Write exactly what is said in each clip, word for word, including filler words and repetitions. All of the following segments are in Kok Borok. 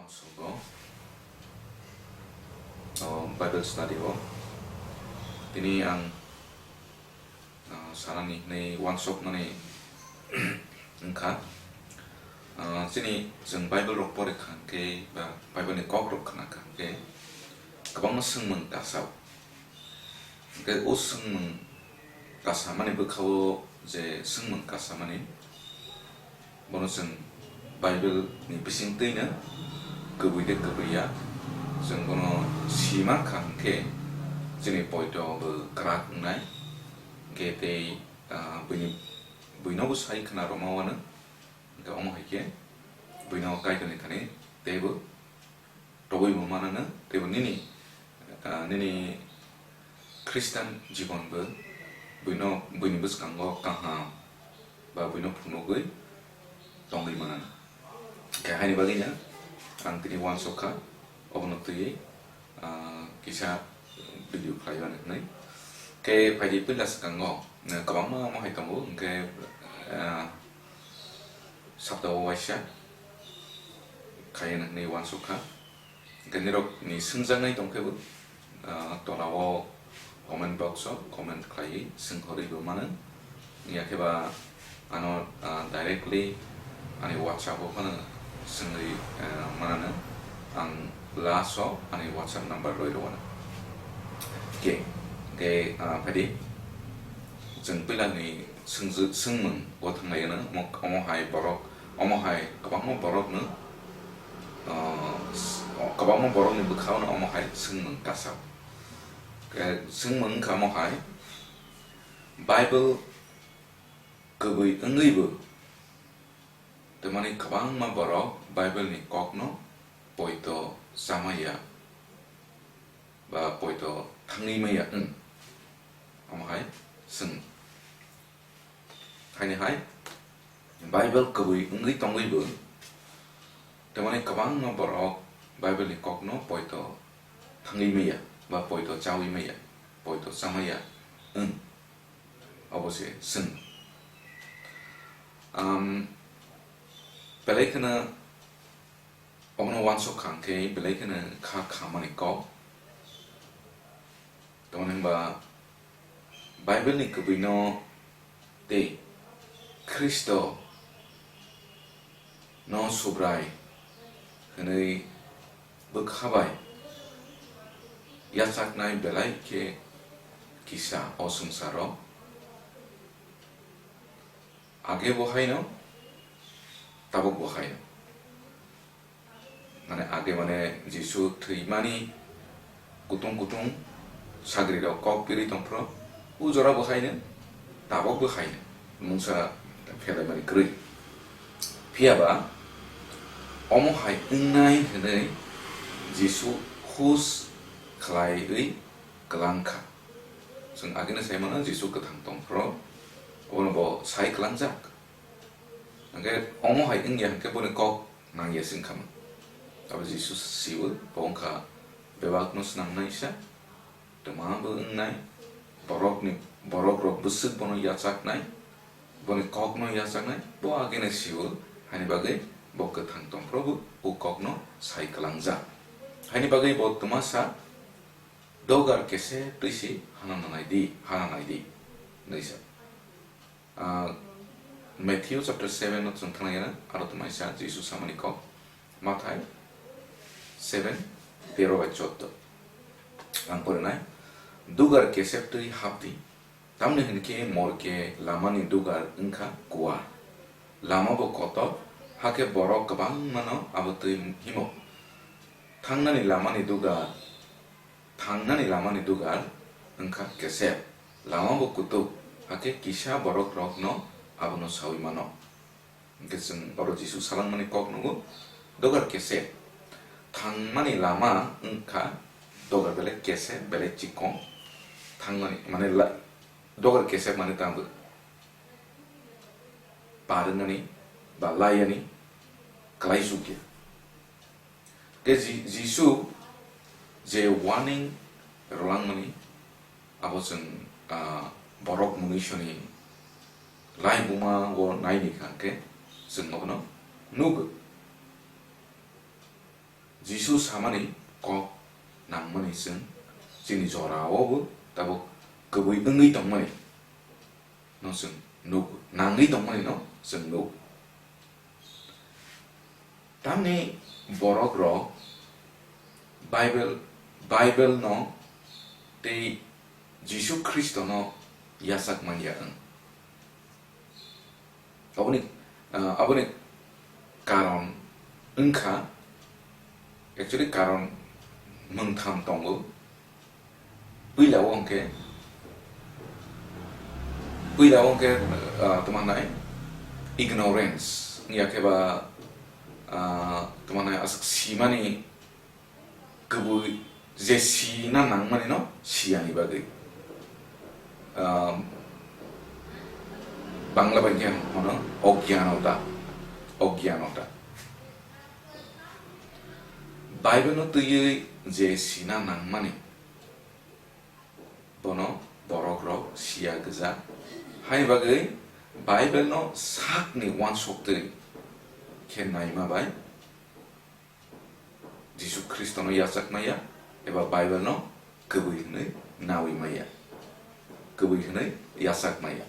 Sogo, o, Bible study o tini ang, o, sanani hinwi uansukmani wngkha. O, chini chwng Bible rok pore kha hwnkhe ba Bible ni kok rok khna kha hwnkhe kwbangma swngmung kasao. Hwnkhe o swngmung kasamani bwkhao je swngmung kasamani, bono chwng Bible ni bisingtwino kwbwi de kwbwi ya, chwng bono sima kha hwnkhe chini poito bo kwrak wngnai, hwnkhe tei, ah, buini, buino bo sai khna rwma uanw, hwnkhe omo hai khe buino Kaitorni thani teibo tobwi bo mananw, teibo nini, ah, nini Khristan jibon bo buino, buini bwskango kaham ba buino phunugwi tongwi mananw. Khe haini bagwino ang tini uansuk kha, obono twiwi, ah, kisa video khlaiwi anw hwnwi. Khe phaidi puila swkango, eh, kwbangma omo hai tongo, hwnkhe, ah, saptao waisa khai anw hwnwi uansuk kha. Hwnkhe nirokni swngjaknai tongkhe bo, ah, tola-o comment box-o comment khlaiwi swngkhorwi bo mano. Wngya khe ba ano, ah, directly ani WhatsApp-o phano swngwi, ah, manano. Ang last-o ani WhatsApp number rwi rwano. Khe, khe, ah, phaidi. Chwng puilani swngju-, swngmung o thanglaiyano, omo, omo hai borok, omo hai kwbangma borokno, ah, s-, o, kwbangma borokni bwkhao no omo hai swngmung kasa. Khe swngmung wngkha omo hai, Bible kwbwi wngwibo, tamani kwbangma borok Bible ni kokno poito chamaya ba poito thangwi maya wng. Omo hai swng. Haini hai Bible kwbwi wngwi tongwibo, tamani kwbangma borok Bible ni kokno poito thangwi maya ba poito chawi maya, poito chamaya wng. Obo se swng. Am, belai kheno obono uansuk kha hwnkhe belai kheno kha khamani kok. Tamoni hwnba Bible ni kwbwino tei Khristo no Subrai hwnwi bwkha bai yachaknai belai khe kisa o swngcharo. Age bo haino, tabuk bo haino. Mane age mane Jisu thwimani kutung kutung sagrirok kok pirwi tongphuru, o jora bo haino, tabuk bo haino. Mungsa phelaimani kwrwi. Phiya ba omo hai wngnai hwnwi Jisu hus khlaiwi kwlang kha. Chwng agini sai mano Jisu kwthang tongphuru, obono bo sai kwlangjak. Hwnkhe omo hai wngya hwnkhe boni kok nangya se wngkha mano. Abo Jisu siwo, bo wngkha bebakno swnamnaisa, twma bo wngnai, borokni, borokrok bwswk bono yachaknai, boni kokno yachaknai, bo agini siwo, haini bagwi bo kwthang tongphuru bo o kokno sai kwlangjak. Haini bagwi bo twma sa, Dogar kese twi si hana nanai di, hana nai di, hwnwi sa. Ah, Matthew chapter seven no chwng thangna yana, aro twmai sa Jisu samani kok. Mathai seven, tero bai choudo. Ang porinai, "Dugar kesep twi hap di, tamni hwn khe morke lamani dugar wng kha kuar. Lama bo kotor, hakhe borok kwbangma no abo twi himo. Thangnani lamani dugar, thangnani lamani dugar wng kha kesep, lama bo kutuk, hakhe kisa borok rok no abono saui mano." Hwnkhe chwng oro Jisu salangmani kok nugo, dogar kesep. Thangmani lama wng kha dogar belai kesep, belai chikon. Thangmani, mane la-, dogar kesep mane tamo par wngnani ba lai yani kwlai sukya. Khe Ji-, Jisu je warning rwlangmani, abo chwng, ah, borok munisoni laibuma o naini kha khe chwng abono nugo. Jisu samani kok nangmani chwng chini jorao bo tabuk kwbwi wngwi tongmani no chwng nugo, nangwi tongmani no chwng nugo. Tamni borok rok Bible, Bible no tei Jisu Khristo no yachak manya wng. Aboni, ah, aboni karon wngkha, actually karon mungtham tongo. Puila o hwnkhe, puila o hwnkhe, ah, tamo nai ignorance, wngya khe ba, ah, tamo nai aswk simani kwbwi je sina nangmani no siyani bagwi, ah, Bangla bai khe hwno ogyanota, ogyanota. Bible no twiwi je sina nangmani, bono borok rok siya gwja. Hai bagwi Bible no sakni uansuk twi khe naima bai Jisu Khristo no yachak maya eba Bible no kwbwi hwnwi nawi maya, kwbwi hwnwi yachak maya.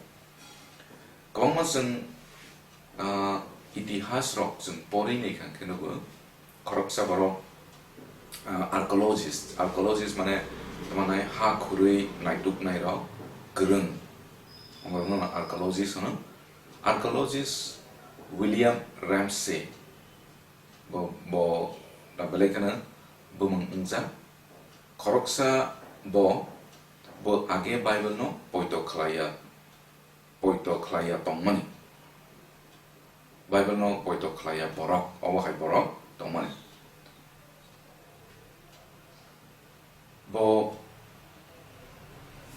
Kwbangma chwng, ah, itihas rok chwng pori nai kha khe nugo, khoroksa borok, ah, archaeologist, archaeologist mane tamo nai ha khurwi naituknai rok kwrwng, omo rokno archaeologist hwno. Archaeologist William Ramsay, bo, bo da belai kheno bumung wngjak. Khoroksa bo, bo age Bible no poito khlaiya, poito khlaiya tongmani. Bible no poito khlaiya borok, obo hai borok tongmani. Bo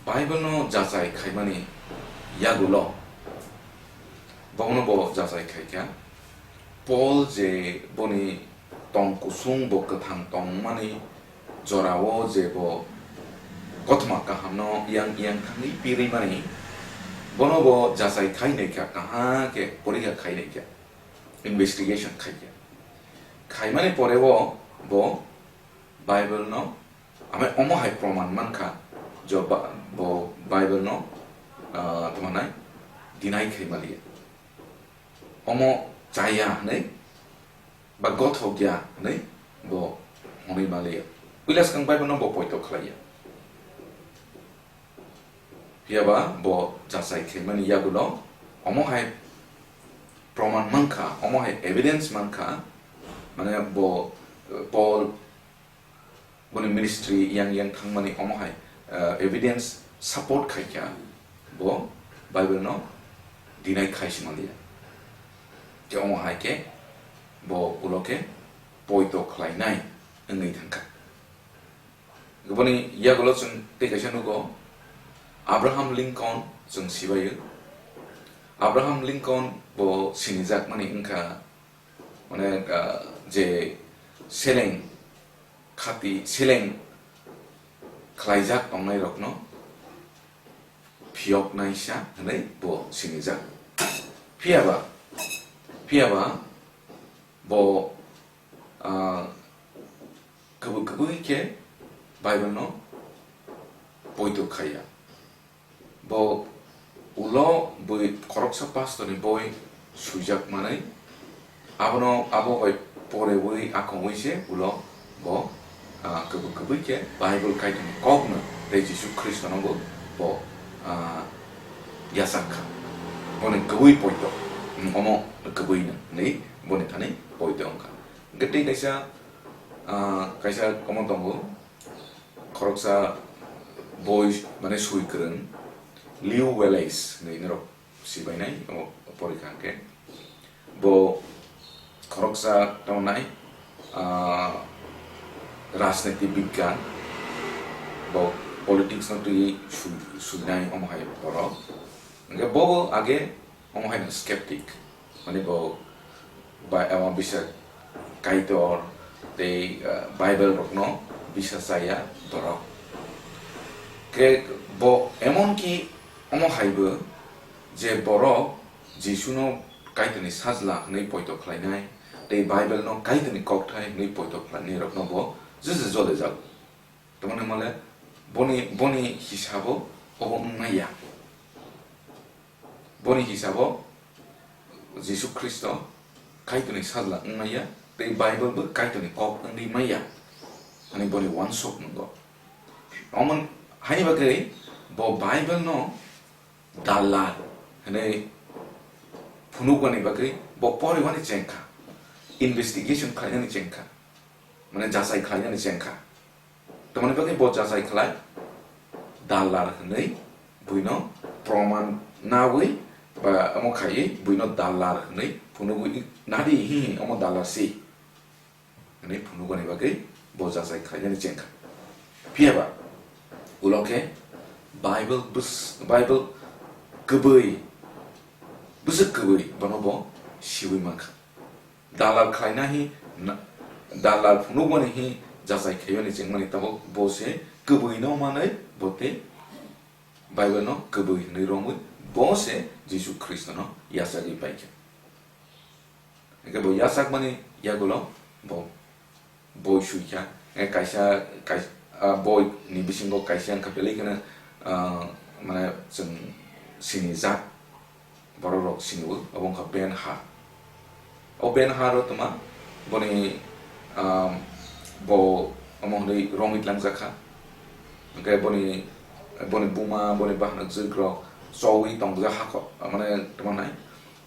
Bible no jachai khaimani yagulo bono bo jachai khaikha. Paul je boni tong kusung bo kwthang tongmani jorao je bo kothoma kahamno yang yang thangwi pirwi mani, bono bo jachai khai naikha, kaha khe porikha khai naikha, investigation khaikha. Khaimani pore o bo Bible no, ame omo hai proman mankha, jo ba-, bo Bible no, ah, tamo nai deny khai maliya. Omo chaya hwnwi ba gothok ya hwnwi bo hwnwi maliya. Puila swkang Bible no bo poito khlaiya. Phiya ba bo jachai khaimani yagulo omo hai proman mankha, omo hai evidence mankha, mane bo, eh, Paul boni ministry yang yang thangmani omo hai, eh, evidence support khaikha, bo Bible no deny khai simaliya. Khe omo hai khe bo ulo khe poito khlainai wngwi thangkha. Boni yagulo chwng tei kaisa nugo, Abraham Lincoln chwng sibaio. Abraham Lincoln bo sinijakmani wngkha, mane, ah, je seleng khati, seleng khlaijak tongnairokno phiyoknaisa hwnwi bo sinijak. Phiyaba, phiyaba bo, ah, kwbwi kwbwi khe Bible no poito khaiya. Bo ulo bwi khoroksa pastor ni boi swijak manwi, abono abo bai porewi akhongwi se ulo bo, ah, kwbwi kwbwi khe Bible Kaitorni kokno tei Jisu Khristono bo, bo, ah, yachak kha. Boni kwbwi poito, hmm, omo kwbwino hinwi boni thani poito wngkha. Hwnkhe tei kaisa, ah, kaisa omo tongo, khoroksa boi, mane swi kwrwng, Lew Wallace hinwi norok sibainai, omo porikha hwnkhe. Bo khoroksa tamo nai, ah, rajniti bigyan, bo politics no twi swi-, swinai omo hai borok. Hwnkhe bo age omo hai no skeptic, mane bo ba-, omo bisa Kaitor tei, ah, Bible rokno bisa chaya borok. Khe bo emon ki omo haibo je borok Jisuno Kaitorni sajla hwnwi poito khlainai, tei Bible no Kaitorni kokthai hwnwi poito khlainai rokno bo juju jole jago. Tamoni hwnmale boni, boni hisabo obo wng maya. Boni hisabo Jisu Khristo Kaitorni sajla wng maya, tei Bible bo Kaitorni kok wngwi maya, hwnwi boni uansuk nwngo. Omo haini bagwi bo Bible no dalal hwnwi phunukmani bagwi bo poriwani chengkha, investigation khlainani chengkha, mane jachai khlainani chengkha. Tamoni bagwi bo jachai khlai, dalal hwnwi buino proman nawi ba omo khaiwi buino dalal hwnwi phunugwi nadi, hi, hi, omo dalal si. Hwnwi phunukmani bagwi bo jachai khlainani chengkha. Phiyaba ulo khe Bible bwswk, Bible kwbwi, bwswk kwbwi bono bo siwi mankha. Dalal khlaina hi na-, dalal phunukmani hi jachai khaiyoni chengmani tabuk bo se kwbwino manwi bo tei Bible no kwbwi hwnwi romwi bo se Jisu Khristo no yachagwi paikha. Hwnkhe bo yachakmani yagulo bo boi suikha. Hwnkhe kaisa, kaisa, ah, boi ni bisingo kaisa wngkha belai kheno, ah, mane chwng sinijak borok rok sinio, obo wngkha Ben Hur. O Ben Hur o tongma boni, ah, bo omo hwnwi romwi tlangjak kha. Hwnkhe boni, boni buma, boni bahanok jwk rok chowi tongjak hakor, mane tongma nai.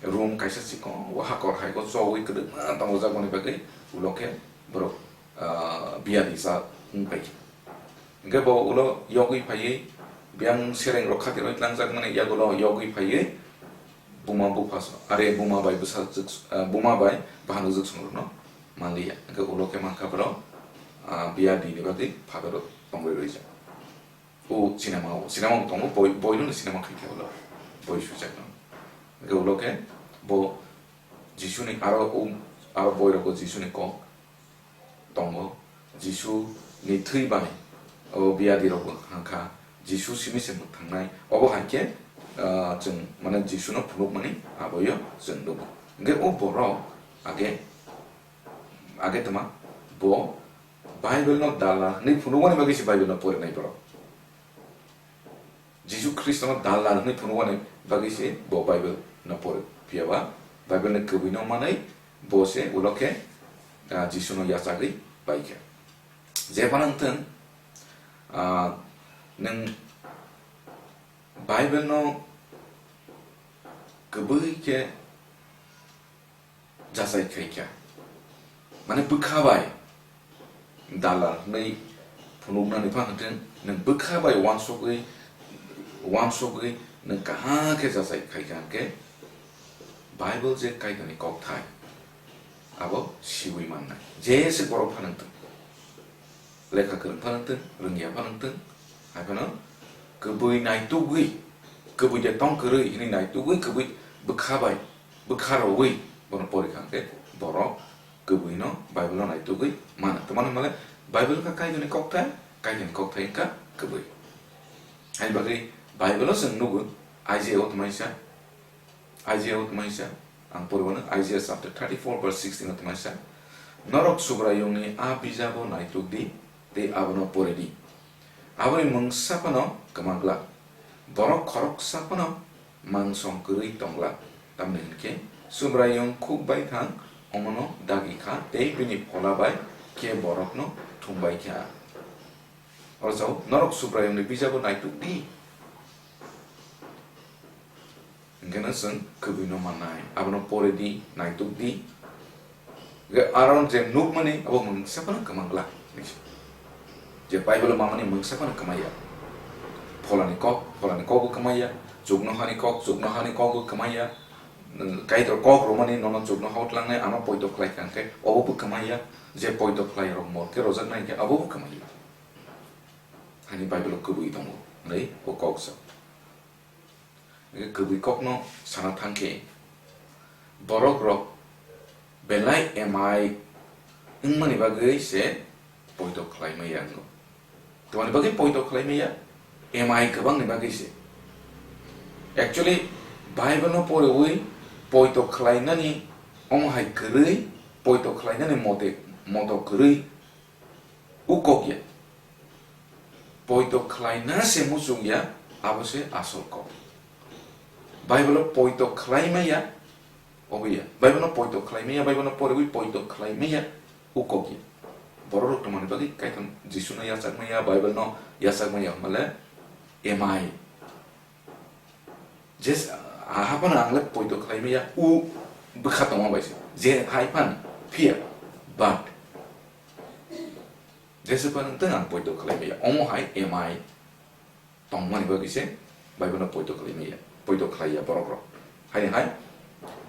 Room kaisa chikon, o hakor hai o chowi kwdwkma tongjak boni bagwi ulo khe borok, ah, biyadi cha wng pai khe. Hwnkhe bo ulo yogwi phaiwi biyang sereng rok khatirwi tlangjak mani yagulo yogwi phaiwi buma bupha so, are buma bai bwsa jwk, ah, buma bai bahanok jwk song rokno manliya. Hwnkhe ulo khe mankha borok, ah, biyadi ni bagwi phatarok tongwi rwijak. O cinema o, cinema bo tongo, boi, boi no cinema khai khe ulo, boi swijak no. Hwnkhe ulo khe bo Jisuni aro o, aro boi rogo Jisuni kok tongo, Jisuni thwi bai o biyadi rok bo hangkha, Jisu simi se mwthangnai. Obo hai khe, ah, chwng mane Jisuno phunukmani aboyo chwng nugo. Hwnkhe o borok age, age tma bo Bible no dalal hwnwi phunukmani bagwi se Bible no porinai borok. Jisu Khristo no dalal hwnwi phunukmani bagwi se bo Bible no pori. Phiyaba Bible ni kwbwi no manwi bo se ulo khe, ah, Jisu no yachagwi paikha. Je phano wngthwng, ah, nwng Bible no kwbwi khe jachai khaikha. Mane bwkha bai dalal hwnwi phunuknani pha hwnkhe nwng bwkha bai uansugwi, uansugwi nwng kaham khe jachai khaikha hwnkhe Bible je Kaitorni kokthai abo siwi mannai. Jese borok pha nwng thung. Lekha kwrwng phano wngthwng, rwngya phano wngthwng, hai phano kwbwi naitugwi, kwbwi de tong kwrwi hwnwi naitugwi, kwbwi bwkha bai, bwkha rogwi bono porikha hwnkhe borok kwbwino Bible-o naitugwi mano. Tamani hwnmale Bible wngkha Kaitorni kokthai, Kaitorni kokthai wngkha kwbwi. Haini bagwi Bible-o chwng nugo, Isaiah-o tongmani sa, Isaiah-o tongmani sa, ang poriwano Isaiah chapter thirty-four verse sixteen-o tongmani sa, "Norok Subraiyungni a bijabo naituk di, tei abono pore di. Aboni mungsa phano kwma glak, borok khoroksa phano mangsong kwrwi tong glak, tamni hwn khe Subraiyung khuk baithang omono dagi kha tei bini phola bai khe borokno thum bai kha." Oro chao, norok Subraiyungni bijabo naituk di. Hwnkhe no chwng kwbwi no mannai, abono pore di, naituk di. Hwnkhe aro je nukmani abo mungsa phano kwma glak hinwi se. Je Bible-o mamani mungsa phano kwmaiya. Pholani kok, pholani kokbo kwmaiya. Chuknohani kok, chuknohani kokbo kwmaiya. Kaitor kok romani nono chuknoha-o tlangnai, ano poito khlai kha hwnkhe obobo kwmaiya. Je poito khlai rok mor khe rojaknai hwnkhe abobo kwmaiya. Hani Bible-o kwbwi tongo, hwnwi o kok sa. Hwnkhe kwbwi kokno sana thang khe, borok rok belai emai wngmani bagwi se poito khlai maya wngo. Tamoni bagwi poito khlai maya? Emai kwbangni bagwi se. Actually, Bible no poriwi poito khlainani omo hai kwrwi poito khlainani mote, moto kwrwi ukokya. Poito khlaina se muchungya, abo se asol kok. Bible o poito khlai maya, obo ya. Bible no poito khlai maya, Bible no poriwi poito khlai maya, ukokya. Borok rok tongmani bagwi Kaitor Jisu no yachak maya, Bible no yachak maya, hwnmale, amai. Je s-, aha phano ang le poito khlai maya, u bwkha tongma bai se. Je hai phan, phiya, but. Jesa phano tong ang poito khlai maya. Omo hai amai tongmani bagwi se Bible no poito khlai maya, poito khlai ya borok rok. Haini hai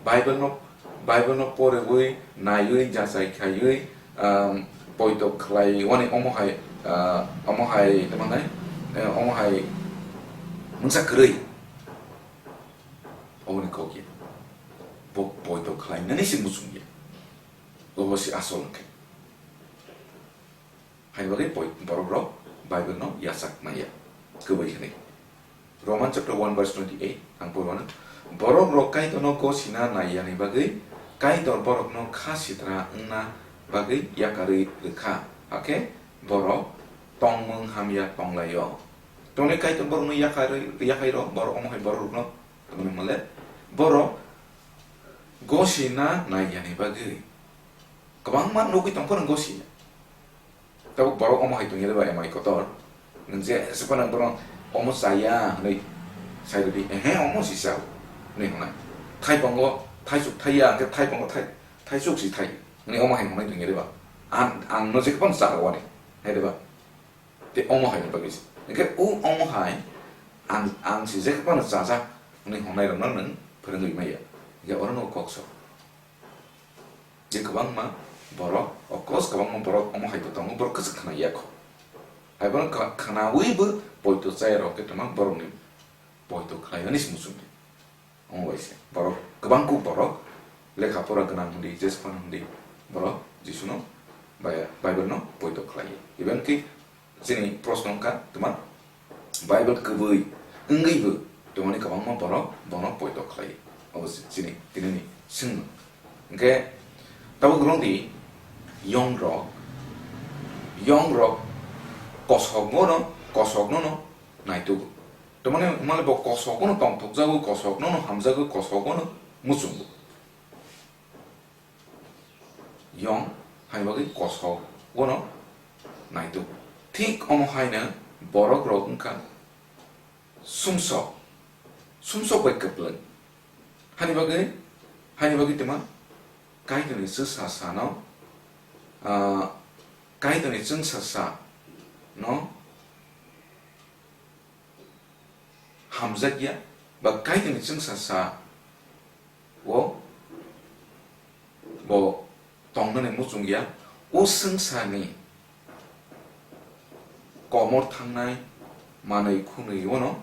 Bible no, Bible no porwi, naiwi, jachai khaiwi, um, poito khlai wani omo hai, uh, omo hai, tamo nai, eh, omo hai mungsa kwrwi. Oboni kok ya. Bo poito khlai nani se muchung ya. Obo se asol hwnkhe. Haini bagwi poi-, borok rok Bible no yachak maya. Kwbwi hwnwi. Roman chapter one verse twenty-eight, ang porwano. Borok rok Kaitor no gosina nai yani bagwi, Kaitor borok no kha sitra wngna bagwi yakarwi rwkha. Hakhe borok tongmung hamya tonglaio. Tongwi Kaitor borok no yakarwi, yakai rw, borok omo hai borok rok no, tongmani mole, borok gosina nai yani bagwi. Kwbangma nugwi tong phano gosina. Tabuk borok omo hai tongya de ba amai kotor. Nwng je se phano borok omo chaya hwnwi sai rwdi, "Ehe, omo si chao," hwnwi hwnai. Thaipango thaisuk thaiya, hwnkhe thaipango thai-, thaisuk si thai. Hwnwi omo hai hwnwi tongya de ba. Ang, ang no je phano cha rwani. Hai de ba. Te omo hai ni bagwi se. Hwnkhe o omo hai ang, ang si je phano chajak hwnwi hwnai rokno nwng phwrwngwi maya. Hwnkhe oro no kok sok. Je kwbangma borok, of course, kwbangma borok omo hai bo tongo, borok kwchak khna ya kho. Hai bono khna-, khnawi bo poito chaya rok khe tongma borokni poito khlai hwnwi se muchung di. Omo bai se borok, kwbang kuk borok lekha pora gwnang hwndi, jesphang hwndi borok Jisu no, Bai-, Bible no poito khlai. Even khe chini proshno wngkha, tuma Bible kwbwi wngwi bo tongmani kwbangma borok bono poito khlai. Obo se chini tinini swngmung. Hwnkhe tabuk rwng di, yong rok, yong rok kosok bono, kosok no no naitugo. Tamani hwnmale bo kosok bono tongthokjago, kosok no no hamjago, kosok bono muchungo. Yong hai bagwi kosok bono naituk. Thik omo haino borok rok wngkha sumsok, sumsok bai kwplwng. Hani bagwi, hani bagwi tuma Kaitorni chwngsa sano, ah, Kaitorni chwngsa sano hamjakya, ba Kaitorni chwngsa sa o bo tongnani muchungya, o swngcharni komor thangnai manwi khunwi ono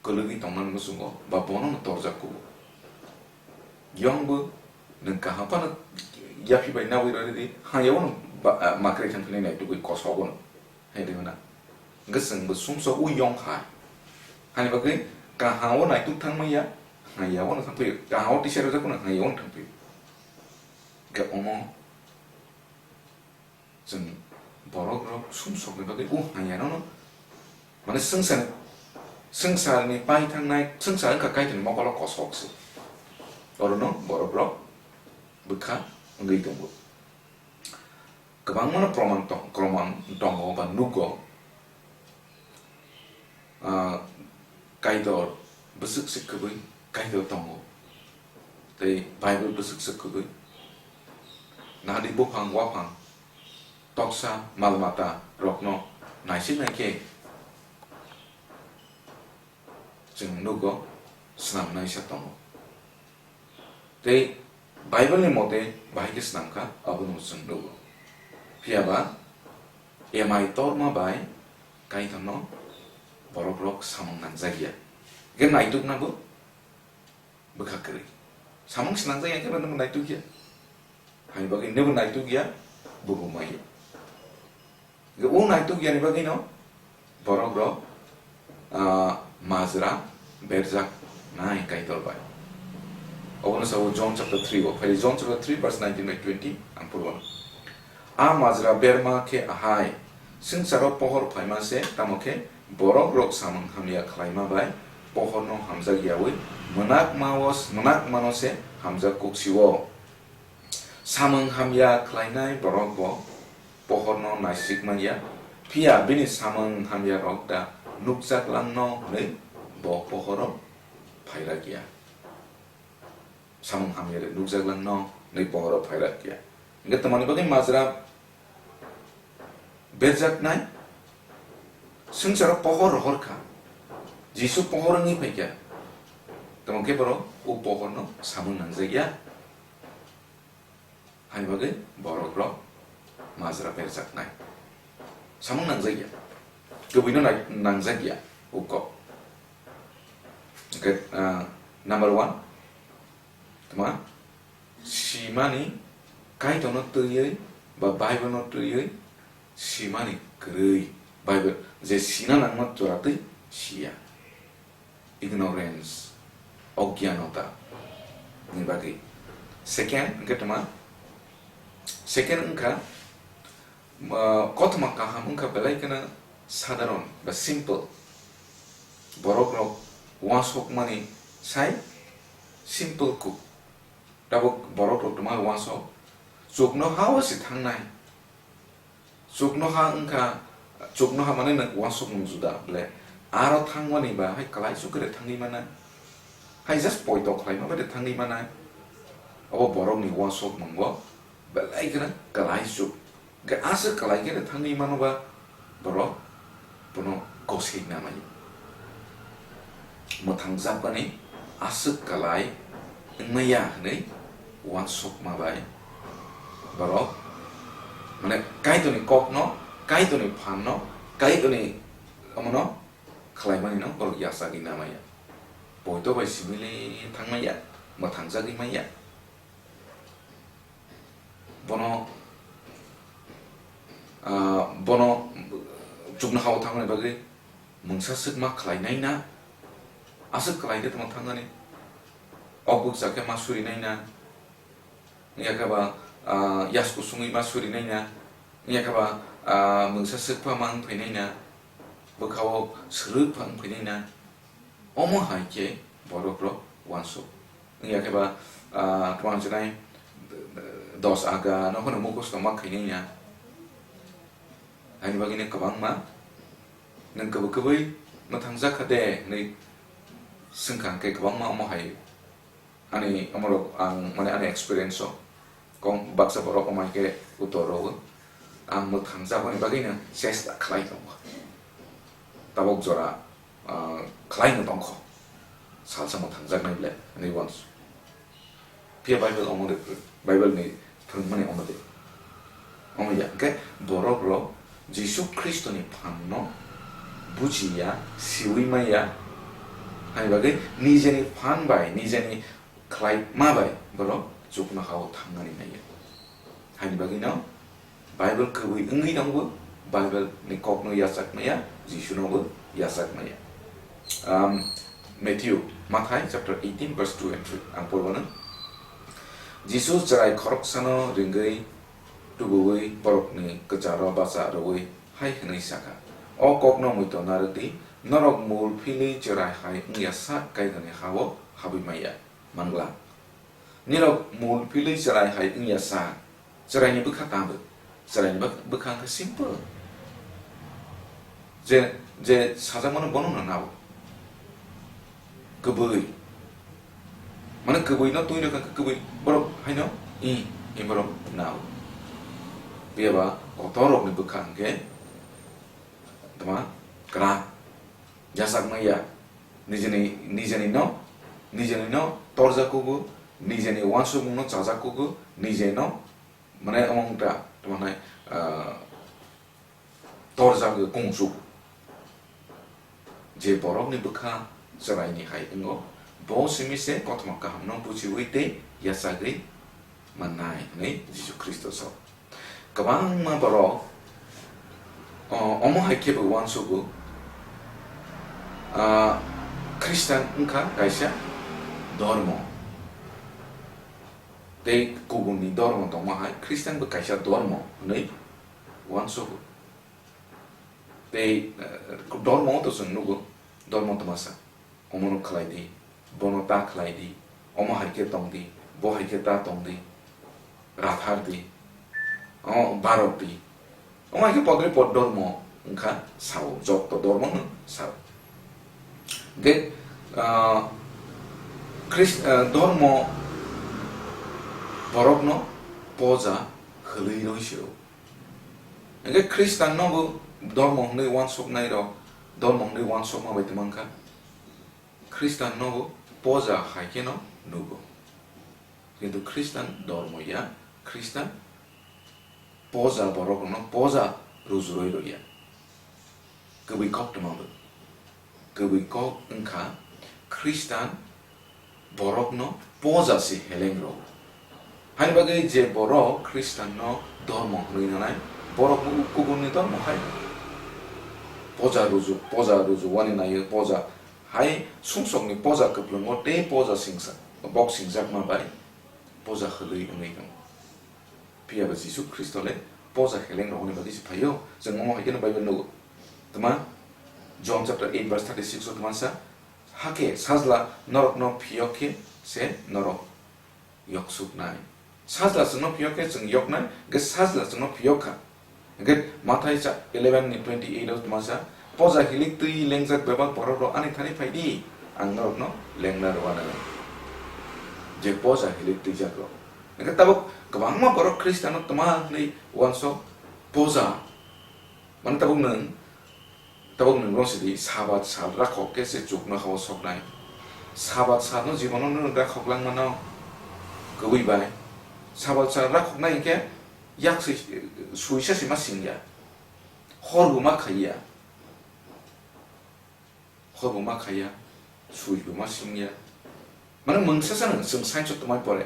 kwlwgwi tongnani muchungo, ba bono no torjak kugo. Yongbo nwng kaham phano yaphi bai nawi rw ridi, haya ono ba-, ah, makrwi thang philai nai tubui kosogo no. Hai de na. Hwnkhe chwng bo sumsok o yong kha. Hani bagwi kaham o naituk thang manya, haya ono thang phio. Kaham o tisa rwjak phano haya ono thang phio. Hwnkhe omo Chwng borok rok sumsokni bagwi o hamya rokno, mane swngchar, swngcharni pai thangnai, swngchar wngkha Kaitorni mokolo kosok se. Orono borok rok bwkha wngwi tongo. Kwbangmano proman tong-, proman tongo ba nugo. Ah, Kaitor bwswk se kwbwi Kaitor tongo, tei Bible bwswk se kwbwi. Nadi buphang, waphang, toksa, mal mata rokno naisik nai khe chwng nugo, snamnaisa tongo. Tei Bible ni mote bahai khe snam kha, abono chwng nugo. Phiya ba, amai torma bai Kaitorno borok rok samung nangjak ya. Hwnkhe naitukna bo bwkha kwrwi. Samung se nangjak ya khe bo naituk ya. Hai bagwi nabo naituk ya, bo bo mai ya. Hwnkhe o naituk yani bagwino borok rok, ah, majra berjak nai Kaitor bai. Obono sao John chapter three o, phai John chapter three verse nineteen by twenty, ang purwano. A majra berma khe ahai, swngcharo pohor phaima se, tamo khe borok rok samung hamya khlaima bai pohorno hamjak yaui mwnakma-o, mwnakmano se hamjak kuksio. Samung hamya khlainai borok bo pohorno naisik manya, phiya bini samung hamya rok da nukjak langno hwnwi bo pohoro phairak ya. Samung hamya rok nukjak langno hwnwi pohoro phairak ya. Hwnkhe tamani bagwi majra berjaknai swngcharo pohor rohor kha. Jisu pohor wngwi phai kha. Tamo khe borok o pohorno samung nangjak ya. Hai bagwi borok rok majra berjaknai. Samung nangjak ya. Kwbwino nai-, nangjak ya o kok. Hwnkhe, ah, number one, tma, simani Kaitorno twiwi ba Bible-no twiwi simani kwrwi. Bible je sina nangma jora twi siya. Ignorance, ogyanota ni bagwi. Second, hwnkhe tma? Second wngkha, ah, kothoma kaham wngkha belai kheno sadharon ba simple. Borok rok uansukmani sai simple kuk. Tabuk borok rok tma uansuk, chukno ha-o se thangnai. Chuknoha wngkha, chuknoha mane nwng uansukmung juda, bole aro thangmani ba hai kwlaichuk khe thangwi mano, hai just poito khlaima bai thangwi mano. Obo borokni uansukmung bo belai kheno kwlaichuk. Hwnkhe aswk kwlai khe thangwi mano ba borok bono gosei namai. Mwthangjakmani aswk kwlai wngmaya hwnwi uansukma bai borok, mane, Kaitorni kokno, Kaitorni phanno, Kaitorni omono khlaimanino borok yachagwi namaya. Poito bai simili thangmaya, mwthangjagwi maya. Bono, ah, bono chuknoha-o thangmani bagwi mungsa swk ma khlainai na, aswk khlai khe tongma thangmani, ok bukcha khe ma surinai na, wngya khe ba, ah, yasku sungwi ma surinai na, wngya khe ba, ah, mungsa swk pha ma wng phainai na, bwkha-o swrwk pha wng phainai na. Omo hai khe borok rok uansuk. Wngya khe ba, ah, twmang chinai dos aga no hwnwi mukhusto ma khainai ya. Haini bagwi no kwbangma nwng kwbwi kwbwi mwthangjak kha de hwnwi swngkha, hwnkhe kwbangma omo hai ani omorok ang mane ani experience o. Kok baksa borok wngma khe utor rwo. Ang mwthangjakmani bagwino chesta khlai tongo. Tabok jora, ah, khlaino tongkho. Salsa mwthangjaknai ble, hwnwi uansuk. Phiya Bible omo de, Bible ni phwrwngmani omo de. Omo ya, hwnkhe borok rok Jisu Khristoni phanno bujiya, siwi maya, hai bagwi nijeni phan bai, nijeni khlai ma bai borok chuknoha-o thangnani naiya. Haini bagwino Bible kwbwi wngwi tongbo, Bible ni kokno yachak maya, Jisu nobo yachak maya. Um, Matthew, Mathai chapter eighteen verse two and three, ang porwano. Jisu chwrai khoroksano ringwi tubuwi borokni kwcharo bacha rwui hai hwnwi sakha, "O kokno muitu narwk di, norok mul philwi chwrai hai wngya sak Kaitorni ha-o habwi maya." Mangla. Nirok mul philwi chwrai hai wngya sa. Chwraini bwkha tamo? Chwraini bwk-, bwkha wngkha simple. Je, je sajakmano bono no nao. Kwbwi. Mane kwbwi no twi rwkha kwbwi. Borok haino i, i borok nao. Phiya ba kotor rokni bwkha hwnkhe tma kwrak. Yachak maya. Nijeni, nijeni no, nijeni no torjak kugo, nijeni uansukmung no chajak kugo, nije no, mane, omo wngkha, tamo hinai, ah, torjak kugo kungsuk. Je borokni bwkha chwraini hai wngo, bo simi se kothoma kaham no bujiwi tei yachagwi mannai hwnwi Jisu Khristo sao. Kwbangma borok, o, omo hai khe bo uansugo, ah, Khristan wngkha kaisa dhormo. Tei kubunni dormo tongma hai Khristian bo kaisa dormo hwnwi uansugo. Tei, eh, dormo to chwng nugo, dormo twmasa. Omono khlai di, bono ta khlai di, omo hai khe tong di, bo hai khe ta tong di, rathar di, o barok di. Omo hai khe podre pod dormo wngkha sao, jotto dormo no sao. Hingkhe, ah, Khris-, ah, dormo borokno poja khwlwi rw sio. Hingkhe Khristian no bo dormo hwnwi uansuknai rok, dormo hwnwi uansukma bai twmang kha. Khristian no bo poja hai kheno nugo. Kintu Khristian dormo ya, Khristian poja borok rokno poja rujuroi rw ya. Kwbwi kok twma bo. Kwbwi kok wngkha Khristian borokno poja se heleng rw. Haini bagwi je borok Khristian no dormo hwnwi nanai, borok bo kubunni dormo hai poja ruju, poja ruju wani naio, poja hai sumsokni poja kwplwngo tei poja singsa, bok singjakma bai poja hwnwi wngwi tongo. Phiya ba Jisu Khristo le poja heleng rokni bagwi se phaio, chwng omo hai kheno Bible nugo. Tma, John chapter eight verse thirty-six o tma sa, "Hakhe sajla norokno phiyok khe se norok yoksuknai." Sajla chwngno phiyok khe chwng yoknai, hwnkhe sajla chwngno phiyok kha. Hwnkhe Mathai cha eleven ni twenty eight o tma sa, "Poja hilik twi lengjak bebak borok rok ani thani phai di, ang norokno lengna rwanai." Je poja hilik twijak rok. Hwnkhe tabuk kwbangma borok Khristiano tma hwnwi uansuk poja. Mane tabuk nwng Tabuk nwng rw sidi, Sabat sal rakhok khe se chuknoha-o soknai. Sabat salno jibono nwng rakhok langmano kwbwi bai. Sabat sal rakhoknai hinkhe yak sui, suisa se ma singya. Hor bo ma khaiya. Hor bo ma khaiya. Sui bo ma singya. Mane mungsa sa nwng chwng science o twmai pore.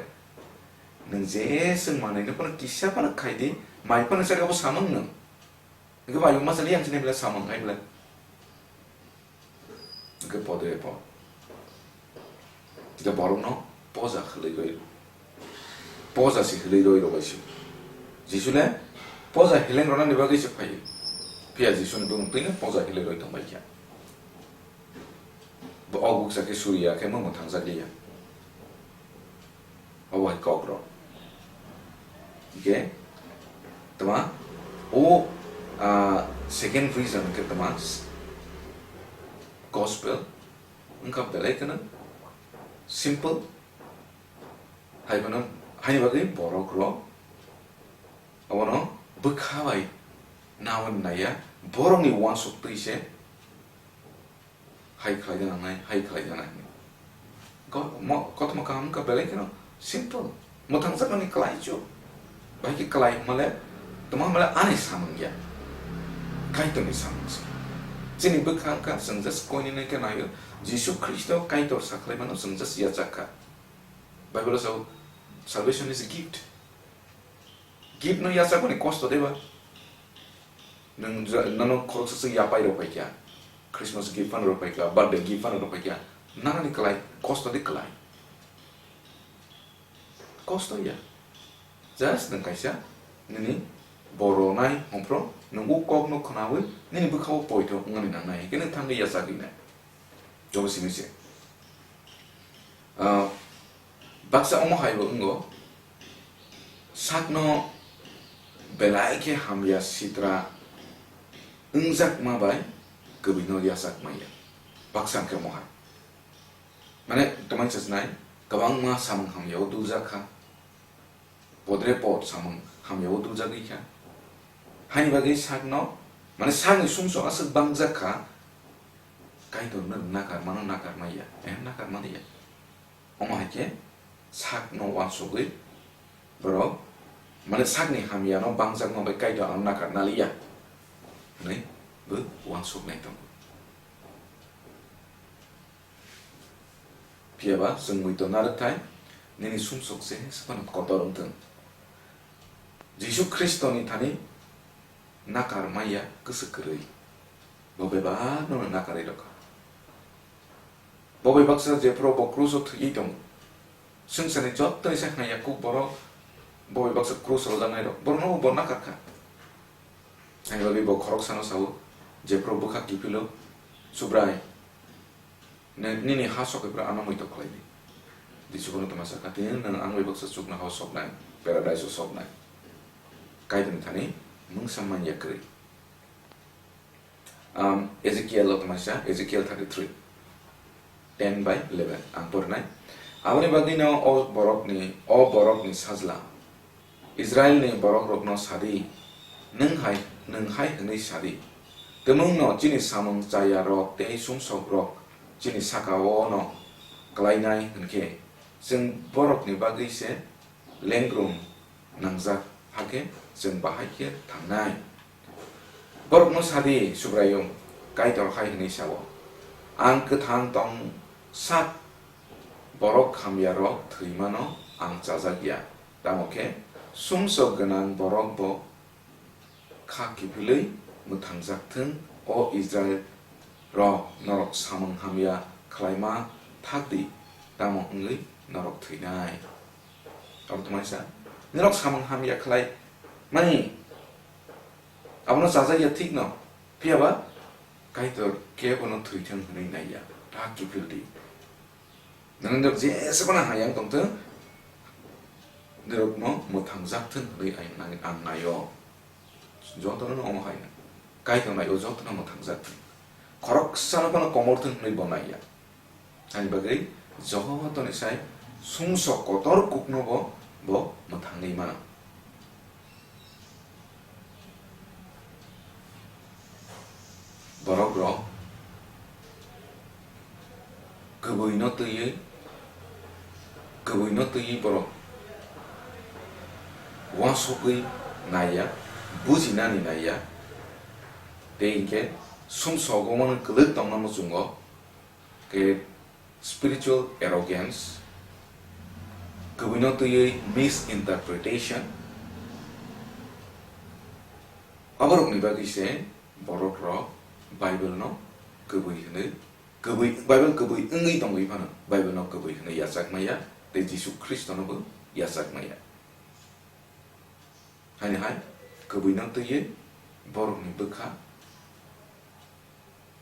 Nwng je chwng manwino phano kisa phano khai di, mai phano chakha bo samung nwng. Hingke bai masa liya ang sini bela samung hai bela. Hingke podre po. Hingke borok no poja khwlwi roi. Poja si khwlwi roi rok bai si. Jisu le poja heleng rona ni bagwi se phai. Phiya Jisu ni bumung twi no poja khwlwi roi tong bai kha. Bo o buksa khe suriya khe mung thangjakliya. Obo hai kok rok. Hingke tma o, ah, second reason khe tma gospel wngkha belai kheno simple. Hai phano, haini bagwi borok rok abono bwkha bai nawi naiya, borokni uansuk twi se hai khlai jana nai, hai khlai jana nai. Ko-, mo-, kothoma kaham wngkha belai kheno simple. Mwthangjakmani klai chu. Bai khe klai hwnmale, tongma hwnmale ani samung ya. Kaitorni samung se. Chini bwkha wngkha, chwng just koinwi nai khe naio, Jisu Khristo Kaitor sakhlai mano, chwng just yachak kha. Bible o sao, "Salvation is a gift." Gift no yachakmani kosto de ba? Nwng ja-, nono khoroksa se yapai rok pai kha, Christmas gift phano rok pai kha, birthday gift phano rok pai kha, nanani klai, kosto de klai. Kosto ya. Just nwng kaisa nini boro nai hongphro, nwng o kok no khwnawi nini bwkha o poito wngmani nangnai, hingke nwng thangwi yachagwi nai. Jobo simi se. Ah, baksa omo hai bo wngo, sakno belai khe hamya sitra wngjakma bai kwbwino yachak manya. Baksa hwnkhe omo hai. Mane, tamani sasnai, kwbangma samung hamya o duljak kha. Podre pod samung hamya o duljagwi kha. Haini bagwi sakno, mane sakni sumsok aswk bangjak kha, Kaitorno nakar mano, nakar maya, eh, nakar mano ya. Omo hai khe sakno uansugwi borok, mane sakni hamyano bangjakma bai Kaitor ano nakar naliya hwnwi bo uansuknai tongo. Phiya ba chwng muitu narwkthai, nini sumsok se phano kotor wng thung. Jisu Khristoni thani nakar maya kwswk kwrwi, bo bebak nono nakarwi rw kha. Bo bai baksa jephru bo kruso thwiwi tongo, Swngcharni jottoni se hamya kuk borok bo bai baksa krus rojaknai rok, borokno bo nakar kha. Ani bagwi bo khoroksano sao, "Jephru bwkha kiphilo, Subrai, ne-, nini ha sokaiphuru ano muitok khlai di." Jisu bono tongma sakha, "Tini nwng ang bai baksa chuknohao soknai, paradise-o soknai." Kaitorni thani mungsa manya kwrwi. Um, Ezekiel o tongma sa, Ezekiel thirty-three, ten by eleven ang porinai. Aboni bagwino o borokni, o borokni sajla, Israelni borokrokno sadi, nwng hai, nwng hai hwnwi sadi, "Tumungno chini samung chayarok tei sumsokrok chini saka-o'-no klainai hwn khe, chwng borokni bagwi se lengrum nangjak, hakhe chwng bahai khe thangnai." Borokno sadi, Subraiyung Kaitor hai hwnwi sao, "Ang kwthang tong sak borok hamyarok thwimano ang chajak ya, tamo khe sumsok gwnang borok bo kha kiphilwi mwthangjak thung, o Israel rok, norok samung hamya khlaima thak di, tamo wngwi norok thwinai." Abo tongmani sa, norok samung hamya khlai mani, abono chajak ya thik no, phiya ba Kaitor kebono thwithang hwnwi nai ya, ta kiphil di. Nang jok jesa bana hayang tongthung, norokno mwthangjak thung hwnwi ang, ang, ang naio. Jotono no omo hai na. Kaitor naio jotono mwthangjak thung. Khoroksano bono komor thung hwnwi bo nai ya. Ani bagwi jotono sai sumsok kotor kukno bo, bo mwthangwi mano. Borok rok kwbwi no twiwi, kwbwi no twiwi borok uansugwi naiya, bujinani naiya, tei hinkhe sumsogo mano kwlwk tongna muchungo, khe spiritual arrogance, kwbwi no twiwi misinterpretation, aborokni bagwi se borok rok Bible no kwbwi hwnwi, kwbwi, Bible kwbwi wngwi tongwi phano Bible no kwbwi hwnwi yachak maya, tei Jisu Khristo no bo yachak maya. Haini hai kwbwi no twiwi borokni bwkha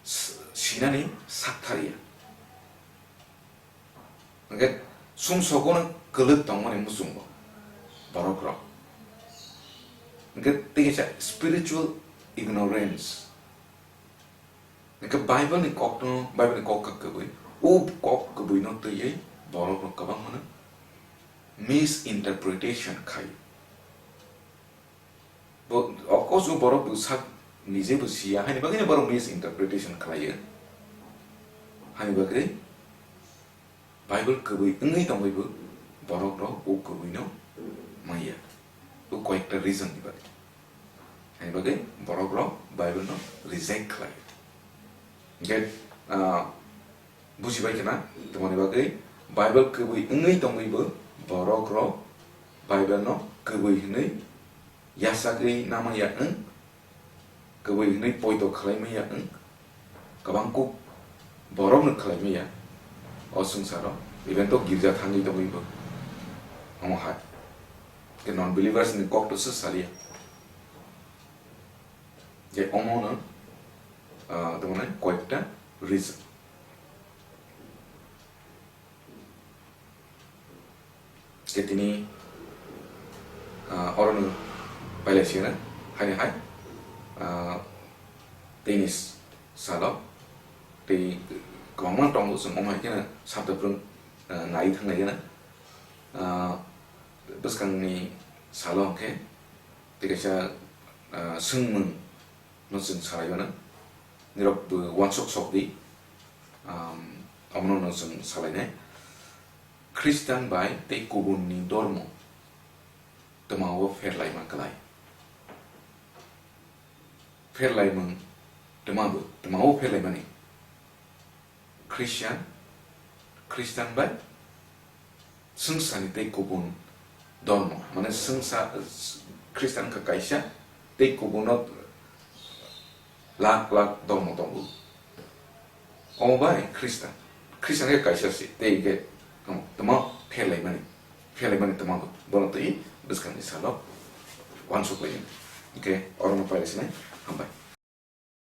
s-, sinani sakthar ya. Hingkhe sumsogo no kwlwk tongmani muchungo borok rok. Hingkhe tei kaisa spiritual ignorance. Hingkhe Bible ni kok no, Bible ni kok kha kwbwi, o kok kwbwi no twiwi borok rok kwbangma no misinterpretation khai. Bo, of course, o borok bwsak nije bo siya, haini bagwi no borok misinterpretation khlaiyo. Haini bagwi Bible kwbwi wngwi tongwi bo borok rok o kwbwi no maya. O koyekta reason ni bagwi. Haini bagwi borok rok Bible no reject khlaiyo. Hingkhe, ah, bujibai khna, tongmani bagwi Bible kwbwi wngwi tongwi bo borok rok Bible no kwbwi hwnwi yachagwi namaya wng, kwbwi hwnwi poito khlai maya wng, kwbang kuk borok no khlai maya o swngcharo, even to girja thangwi tongwi bo omo hai. Khe non believers ni kok to se salia. Je omo no, ah, tongmani koyekta reason. Khe tini, ah, oro no pailai sina, haini hai, ah, tini salo, tei kwbangma tongo, chwng omo hai kheno sabda phwrwng, ah, nai thang nai gana. Ah, bwskangni salo hwnkhe, tei kaisa, ah, swngmung no chwng salai gana. Nirok bo uansuk sok di, um, omono no chwng salainai. Khristan bai tei kubun ni dormo twma o pherlaima kwlai. Pherlaimung twma bo, twma o pherlaimani. Khristian, Khristian bai swngcharni tei kubun dormo, mane swngchar, Khristian wngkha kaisa tei kubuno lak lak dormo tongo. Omo bai Khristian, Khristian khe kaisa se, tei hwnkhe tamo, tamo pherlaimani, pherlaimani twmano bono twi bwskangni salo uansuk laimani. Hwnkhe orono pailaisinai, hambai.